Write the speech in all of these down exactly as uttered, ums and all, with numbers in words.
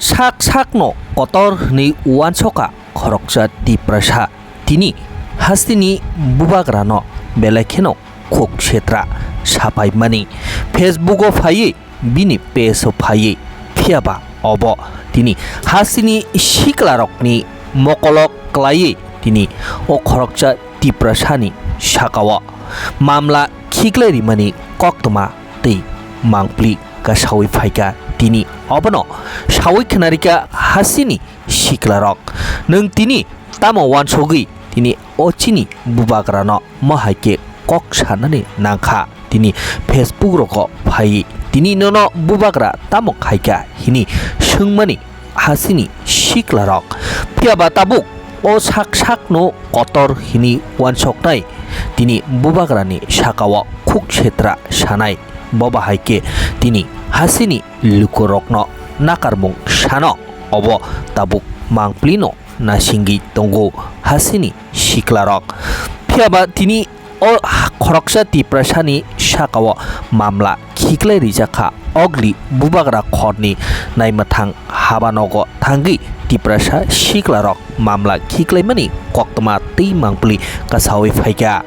Sak sakno kotor hwnwi uansukha khoroksa Tiprasa, tini hasteni bubagrano belai kheno khuk setra sapaimani. Facebook-o phaiwi bini page-o phaiwi, phiyaba obo tini hasteni siklarokni mokolo klaiwi tini o khoroksa Tiprasani sakao mamla khiklai rimani koktwma tei mangpli kasawi phaikha. Tini obono sawi khnarikha hasteni siklarok, "Nwng tini tamo uansugwi tini o chini bubagrano mo hai khe kok sanani nangkha?" Tini Facebook rogo phaiwi tini nono bubagra tamo khaikha hini swngmani hasteni siklarok. Phiyaba tabuk o sak sakno kotor hini uansuknai tini bubagrani sakao khuk setra sanai. Bo bahai khe tini hasteni lukurokno nakarmung sano, obo tabuk mangplino nasingwi tongo hasteni siklarok. Phiyaba tini o ha-, khoroksa Tiprasani sakao mamla khiklai rijakha. Ogli bubagra khorni naimwthang habanogo thangwi Tiprasa siklarok mamla khiklaimani koktwma tei mangpli kasawi phaikha.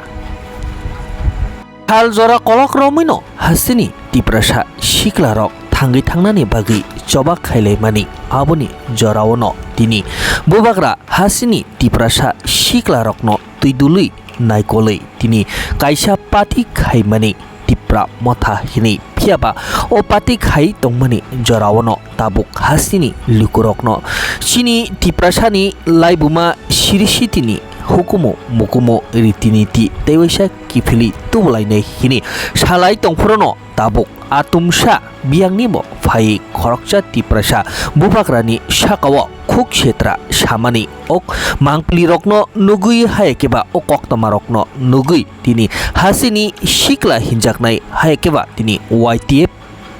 Hal jora kolok romwino hasteni Tiprasa siklarok thangwi thangnani bagwi choba khailaimani. Aboni joraono tini bubagra hasteni Tiprasa siklarokno twi dului naikolwi tini kaisa party khaimani Tipra Motha hini. Phiyaba o party khai tongmani joraono tabuk hasteni lukurokno chini Tiprasani laibuma siri sitini hukumu mukumu ritiniti tei waisa kiphilwi tubulainai hini salai tongphorono tabuk atumsa biyangni bo phaiwi khoroksa Tiprasa bubagrani sakao khuk setra samani, ok mangpli rokno nugwi hai khe ba o koktwma rokno nugwi tini hasteni sikla hinjaknai hai khe ba tini Y T F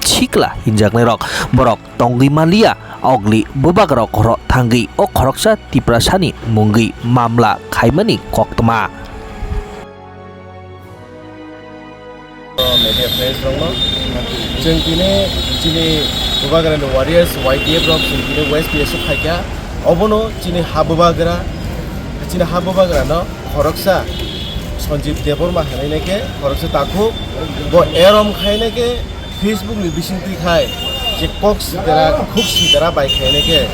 sikla hinjaknai rok borok tongwi manliya. Ogli bubagrok horo thangwi o khoroksa Tiprasani mungwi mamla khaimani koktwma. Media friends rokno chwng tini chini bubagrani warriors Y T F rok chwng tini West P S O phaikha. Obono chini ha bubagra, chini ha bubagrano khoroksa Sanjeev Debbarma hinwi khe khoroksa takhuk, bo erom khainai khe Facebook ni bisingtwi khai je kok sidera, khuk sidera bai khainai khe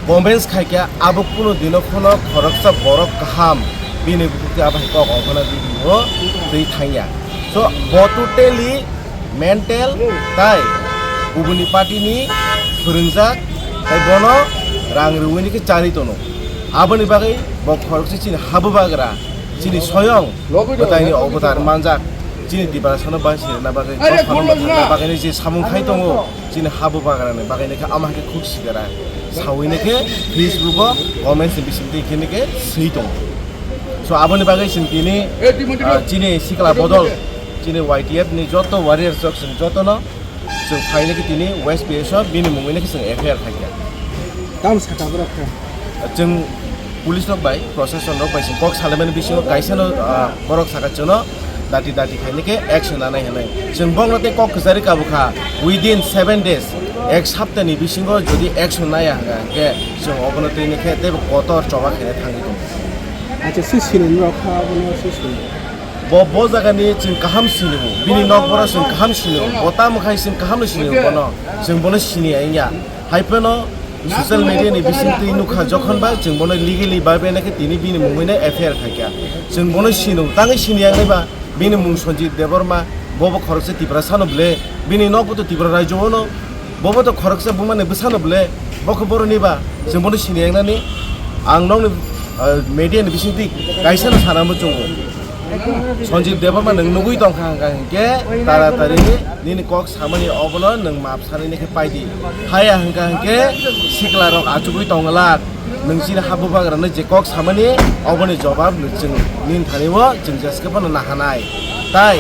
comments khaikha, abo kuno dino phano khoroksa borok kaham bini bukhuk twi abo hai kok ongkhorna video twi thangya. So, bo totally mental tai kubuni party ni phwrwngjak tai bono rang rwini khe chari tono. Aboni bagwi bo khoroksa chini ha bubagra, chini soyong bwtaini obotar manjak, chini Tiprasano basi rwna bagwi, bagwi je samung khai tongo, chini ha bubagrani bagwi khe ama khe khuk sigara sawi khe Facebook o comments ni bisingtwi khe swi tongo. So aboni bagwi chwng tini, ah, chini sikla bodol, chini Y T F ni joto warriors rok chwng jotono chwng phainai khe tini West P S O bini mungwi khe chwng F I R khaikha. Tamo sakha borok khe? Chwng police rok bai, proshashan rok bai chwng kok salaimani bisingo kaisa no, ah, borok sakha chwngno dati dati khainai khe action nanai hinwi. Chwng bongno tei kok kwchari kabukha, within seven days, ek saptani bisingo jodi action naya hwnkha hwnkhe chwng obono twi khe teibo kotor choba khaina thangwi tongo. Acha, si sinini rok kha abono si sini. Bo, bo jagani chwng kaham sini bo. Bini nok boro chwng kaham sini bo. Bo tamo khai chwng kaham no sini bo bono. Chwng bono sini ya wngya. Hai phano social media ni bisingtwi nukha jokhon ba chwng bono legally ba bene khe tini bini mungwi no F I R khaikha. Chwng bono sini, tangwi sini ya wngwi ba bini mung Sanjeev Debbarma, bo bo khoroksa Tiprasa no ble, bini nok bo to Tripura rajyo no. Bobo to khoroksa bumani bwsano ble, bo khe boroni ba, chwng bono sini yangnani, ang nokni, ah, media ni bisingtwi kaisa no sana muchungo. Sanjeev Debbarma nwng nugwi tongkha hwnkha hinkhe taratari nini kok samani obono nwng map sanini khe paidi. Haya hwnkha hinkhe sikla rok achugwi tonglak. Nwng chini ha bubagrano je kok samani, oboni jobab chwng nini thani o chwng jeske phano nahanai. Tai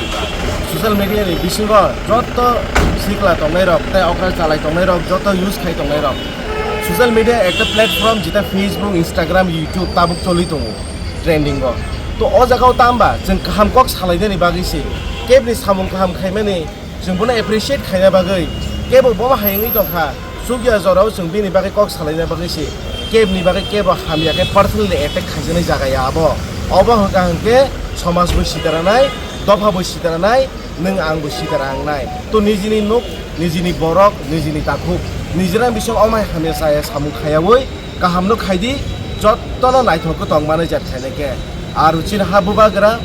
social media ni bisingo joto sikla tongnai rok, tai okra chalai tongnai rok, joto use khai tongnai rok. Social media ekta platform jeta Facebook, Instagram, YouTube tabuk choli tongo trending o. To o jaga o tamba chwng kaham kok salai nani bagwi se kebni samung kaham khaimani chwng bono appreciate khaina bagwi kebo bono hayungwi tongkha. Rukya jorao chwng bini bagwi kok salaina bagwi se kebni bagwi kebo hamya khe personally attack khaijaknai jaga ya abo. Obo hwnkha hwnkhe somaj bo sitaranai, dopha bo sitaranai, nwng ang bo sitara wngnai. To nijini nuk, nijini borok, nijini takhuk, nijini bising omai hamya chaya samung khayawi kahamno khaidi, jottono naithok khe tongmani jat khainai khe. Aro chini ha bubagra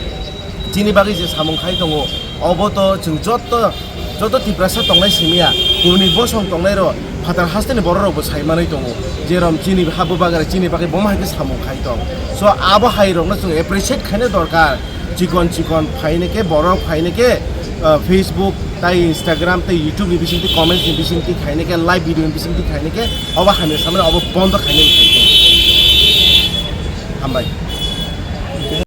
chini bagwi je samung khai tongo, obo to chwng jotto, joto Tiprasa tongnai simiya, kubuni bosong tongnai ro, phatar hasteni borok rok bo sai manwi tongo, jerom chini ha bubagra chini bagwi bomo hai khe samung khai tong. So abo hai rokno chwng appreciate khaina dorkar, chikon chikon phainai khe borok phainai khe, ah, Facebook tai Instagram tai YouTube ni bisingtwi comments ni bisingtwi khainai khe live video ni bisingtwi khainai khe obo hamya samani obo bondo khainai khe. Hambai.